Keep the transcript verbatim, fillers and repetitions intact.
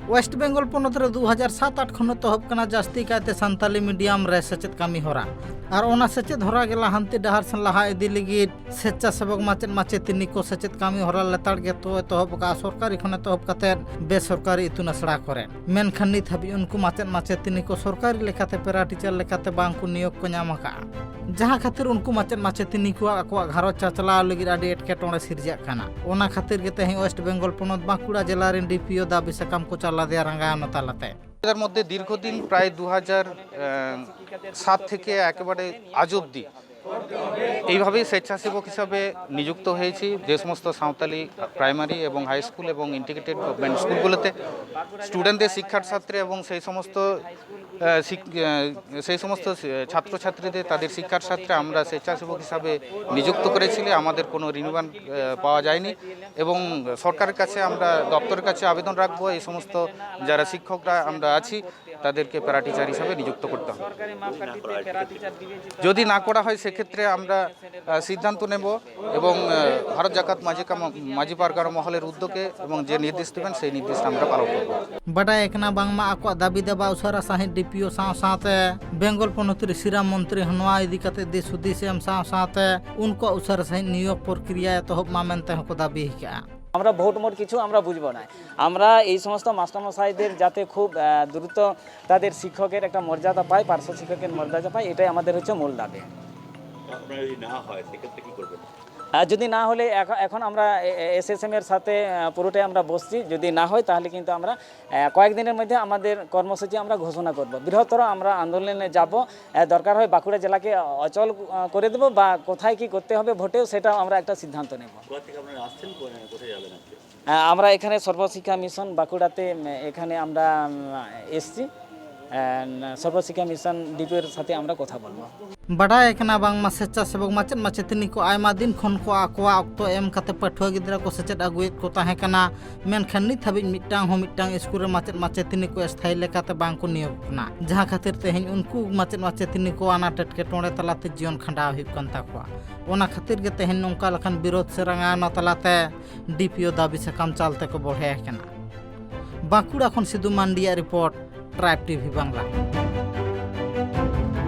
West Bengal ᱯᱚᱱᱚᱛ ᱨᱮ ᱫᱩ ᱦᱟᱡᱟᱨ ᱥᱟᱛ ᱟᱴ ᱠᱷᱚᱱ ᱮᱛᱚᱦᱚᱵ ᱠᱟᱱᱟ ᱡᱟᱹᱥᱛᱤ ᱠᱟᱭᱛᱮ ᱥᱟᱱᱛᱟᱞᱤ ᱢᱤᱰᱤᱭᱟᱢ ᱨᱮ ᱥᱮᱪᱮᱫ ᱠᱟᱹᱢᱤ ᱦᱚᱨᱟ᱾ ᱟᱨ ᱚᱱᱟ ᱥᱮᱪᱮᱫ ᱦᱚᱨᱟ ᱜᱮ ᱞᱟᱦᱟᱱᱛᱤ ᱰᱟᱦᱟᱨ ᱥᱮᱱ ᱞᱟᱦᱟ ᱤᱫᱤ ᱞᱟᱹᱜᱤᱫ ᱥᱮᱪᱪᱟᱥᱮᱵᱚᱠ ᱢᱟᱪᱮᱫ ᱢᱟᱪᱮᱛᱤᱱᱤ ᱠᱚ ᱥᱮᱪᱮᱫ ᱠᱟᱹᱢᱤ ᱦᱚᱨᱟ ᱞᱮᱛᱟᱲ ᱜᱮ ᱛᱚ ᱮᱛᱚᱦᱚᱵ ᱟᱠᱟᱫᱼᱟ ᱥᱚᱨᱠᱟᱨᱤ ᱠᱷᱚᱱ ᱮᱛᱚᱦᱚᱵ ᱠᱟᱛᱮ ᱵᱮᱥᱚᱨᱠᱟᱨᱤ ᱤᱛᱩᱱ ᱟᱥᱲᱟ ᱠᱚᱨᱮ᱾ ᱢᱮᱱᱠᱷᱟᱱ ᱱᱤᱛ ᱦᱟᱹᱵᱤᱡ ᱩᱱᱠᱩ ᱢᱟᱪᱮᱫ ᱢᱟᱪᱮᱛᱤᱱᱤ ᱠᱚ ᱥᱚᱨᱠᱟᱨᱤ ᱞᱮᱠᱟᱛᱮ ᱯᱮᱨᱟ ᱴᱤᱪᱟᱨ ᱞᱮᱠᱟᱛᱮ ᱵᱟᱝ ᱠᱚ ᱱᱤᱭᱳᱜᱽ ᱠᱚ ᱧᱟᱢ ᱟᱠᱟᱫᱼᱟ, ᱡᱟᱦᱟᱸ ᱠᱷᱟᱹᱛᱤᱨ ᱩᱱᱠᱩ ᱢᱟᱪᱮᱫ ᱢᱟᱪᱮᱛᱤᱱᱤ ᱠᱚᱣᱟᱜ ᱟᱠᱚᱣᱟᱜ ᱜᱷᱟᱨᱚᱸᱡᱽ ᱪᱟᱪᱞᱟᱣ ᱞᱟᱹᱜᱤᱫ ᱟᱹᱰᱤ ᱮᱴᱠᱮᱴᱚᱬᱮ ᱥᱤᱨᱡᱟᱹᱜ ᱠᱟᱱᱟ᱾ ᱚᱱᱟ ᱠᱷᱟᱹᱛᱤᱨ ᱜᱮ ᱛᱮᱦᱮᱧ ᱳᱭᱮᱥᱴ ᱵᱮᱝᱜᱚᱞ ᱯᱚᱱᱚᱛ ᱵᱟᱸᱠᱩᱲᱟ ᱡᱮᱞᱟ ᱨᱮᱱ ᱰᱤᱯᱤᱳ ᱫᱟᱹᱵᱤ ᱥᱟᱠᱟᱢ ᱠᱚ ᱪᱟᱞ ᱟᱫᱮᱭᱟ ᱨᱟᱸᱜᱟᱣᱱᱟ ᱛᱟᱞᱟᱛᱮ। এর মধ্যে দীর্ঘদিন, প্রায় দু হাজার সাত থেকে একেবারে আজ অবধি এইভাবেই স্বেচ্ছাসেবক হিসাবে নিযুক্ত হয়েছি যে সমস্ত সাঁওতালি প্রাইমারি এবং হাই স্কুল এবং ইন্টিগ্রেটেড গভর্নমেন্ট স্কুলগুলোতে স্টুডেন্টদের শিক্ষার স্বার্থে এবং সেই সমস্ত আহ, শিক- আহ, সেই সমস্ত আহ, ছাত্রছাত্রীদের তাদের শিক্ষার স্বার্থে আমরা স্বেচ্ছাসেবক হিসাবে নিযুক্ত করেছি। আমাদের কোনো রিনিউয়াল পাওয়া যায়নি এবং সরকারের কাছে আমরা, দপ্তরের কাছে আবেদন রাখবো এই সমস্ত যারা শিক্ষকরা আমরা আছি তাদেরকে প্যারা টিচার হিসাবে নিযুক্ত করতে হবে। যদি না করা হয় সেক্ষেত্রে আমরা আহ, সিদ্ধান্ত নেব এবং আহ, ভারত জাকাত মাঝি কাম- মাঝি পারগানা মহলের উদ্যোগে এবং যে নির্দেশ দেবেন সেই নির্দেশ আমরা পালন করব। ᱵᱟᱰᱟᱭ ᱟᱠᱟᱱᱟ ᱵᱟᱝᱢᱟ ᱟᱠᱚᱣᱟᱜ ᱫᱟᱹᱵᱤ ᱫᱟᱵᱟ ᱩᱥᱟᱹᱨᱟ ᱥᱟᱺᱦᱤᱡ ᱰᱤᱯᱤᱳ ᱥᱟᱶ ᱥᱟᱶᱛᱮ ᱵᱮᱝᱜᱚᱞ ᱯᱚᱱᱚᱛ ᱨᱮ ᱥᱤᱨᱟᱹ ᱢᱚᱱᱛᱨᱤ ᱦᱚᱸ ᱱᱚᱣᱟ ᱤᱫᱤ ᱠᱟᱛᱮ ᱫᱤᱥ ᱦᱩᱫᱤᱥ ᱮᱢ ᱥᱟᱶ ᱥᱟᱶᱛᱮ ᱩᱱᱠᱩᱣᱟᱜ ᱩᱥᱟᱹᱨᱟ ᱥᱟᱺᱦᱤᱡ ᱱᱤᱭᱳᱜᱽ ᱯᱨᱚᱠᱨᱤᱭᱟ ᱮᱛᱚᱦᱚᱵ ᱢᱟ ᱢᱮᱱᱛᱮ ᱦᱚᱸᱠᱚ ᱫᱟᱹᱵᱤ ᱟᱠᱟᱫᱼᱟ। আমরা ভোট মোট কিছু আমরা বুঝবো না। আমরা এই সমস্ত মাস্টারমশাইদের যাতে খুব আহ, দ্রুত তাদের শিক্ষকের একটা মর্যাদা পায়, পার্শ্ব শিক্ষকের মর্যাদা পায়, এটাই আমাদের হচ্ছে মূল দাবি। আপনার যদি না হয় সেক্ষেত্রে কি করবেন? আর যদি না হলে এখ- এখন আমরা এসএসএম এর সাথে আহ, পুরোটাই আমরা বসছি। যদি না হয় তাহলে কিন্তু আমরা আহ, কয়েকদিনের মধ্যে আমাদের কর্মসূচি আমরা ঘোষণা করব। বৃহত্তর আমরা আন্দোলনে যাব। আহ, দরকার হয় বাঁকুড়া জেলাকে অচল আহ, করে দেব বা কোথায় কি করতে হবে ভোটেও সেটাও আমরা একটা সিদ্ধান্ত নেব। কোথা থেকে আপনারা আসছেন? কো- কোথায় যাবেন আজকে? আহ, আমরা এখানে সর্বশিক্ষা মিশন বাঁকুড়াতে উম, এখানে আমরা উম, এসছি। আহ, সর্বশিক্ষা মিশন ডিপিওর সাথে আমরা কথা বলবো। ᱵᱟᱰᱟᱭ ᱟᱠᱟᱱᱟ ᱵᱟᱝᱢᱟ ᱥᱮᱪᱪᱷᱟᱥᱮᱵᱚᱠ ᱢᱟᱪᱮᱫ ᱢᱟᱪᱮᱛᱟᱹᱱᱤ ᱠᱚ ᱟᱭᱢᱟ ᱫᱤᱱ ᱠᱷᱚᱱ ᱠᱚ ᱟᱠᱚᱣᱟᱜ ᱚᱠᱛᱚ ᱮᱢ ᱠᱟᱛᱮ ᱯᱟᱹᱴᱷᱩᱣᱟᱹ ᱜᱤᱫᱽᱨᱟᱹ ᱠᱚ ᱥᱮᱪᱮᱫ ᱟᱹᱜᱩᱭᱮᱫ ᱠᱚ ᱛᱟᱦᱮᱸ ᱠᱟᱱᱟ, ᱢᱮᱱᱠᱷᱟᱱ ᱱᱤᱛ ᱦᱟᱹᱵᱤᱡ ᱢᱤᱫᱴᱟᱝ ᱦᱚᱸ ᱢᱤᱫᱴᱟᱝ ᱥᱠᱩᱞ ᱨᱮ ᱢᱟᱪᱮᱫ ᱢᱟᱪᱮᱛᱟᱹᱱᱤ ᱠᱚ ᱮᱥᱛᱷᱟᱭᱤ ᱞᱮᱠᱟᱛᱮ ᱵᱟᱝ ᱠᱚ ᱱᱤᱭᱳᱜᱽ ᱠᱟᱱᱟ, ᱡᱟᱦᱟᱸ ᱠᱷᱟᱹᱛᱤᱨ ᱛᱮᱦᱮᱧ ᱩᱱᱠᱩ ᱢᱟᱪᱮᱫ ᱢᱟᱪᱮᱛᱟᱹᱱᱤ ᱠᱚ ᱟᱱᱟᱴ ᱮᱴᱠᱮᱴᱚᱬᱮ ᱛᱟᱞᱟᱛᱮ ᱡᱤᱭᱚᱱ ᱠᱷᱟᱸᱰᱟᱣ ᱦᱩᱭᱩᱜ ᱠᱟᱱ ᱛᱟᱠᱚᱣᱟ᱾ ᱚᱱᱟ ᱠᱷᱟᱹᱛᱤᱨ ᱜᱮ ᱛᱮᱦᱮᱧ ᱱᱚᱝᱠᱟ ᱞᱮᱠᱟᱱ ᱵᱤᱨᱳᱫᱷ ᱥᱮ ᱨᱟᱸᱜᱟᱣᱱᱟ ᱛᱟᱞᱟᱛᱮ ᱰᱤᱯᱤᱳ ᱫᱟᱹᱵᱤ ᱥᱟᱠᱟᱢ ᱪᱟᱞ ᱛᱮᱠᱚ ᱵᱚᱲᱦᱮ ᱟᱠᱟᱱᱟ᱾ ᱵᱟᱸᱠᱩᱲᱟ ᱠᱷᱚᱱ ᱥᱤᱫᱩ ᱢᱟᱱᱰᱤᱭᱟᱜ ᱨᱤᱯᱳᱨᱴ, ᱴᱨᱟᱭᱤᱵᱽ ᱴᱤᱵᱷᱤ ᱵᱟᱝᱞᱟ᱾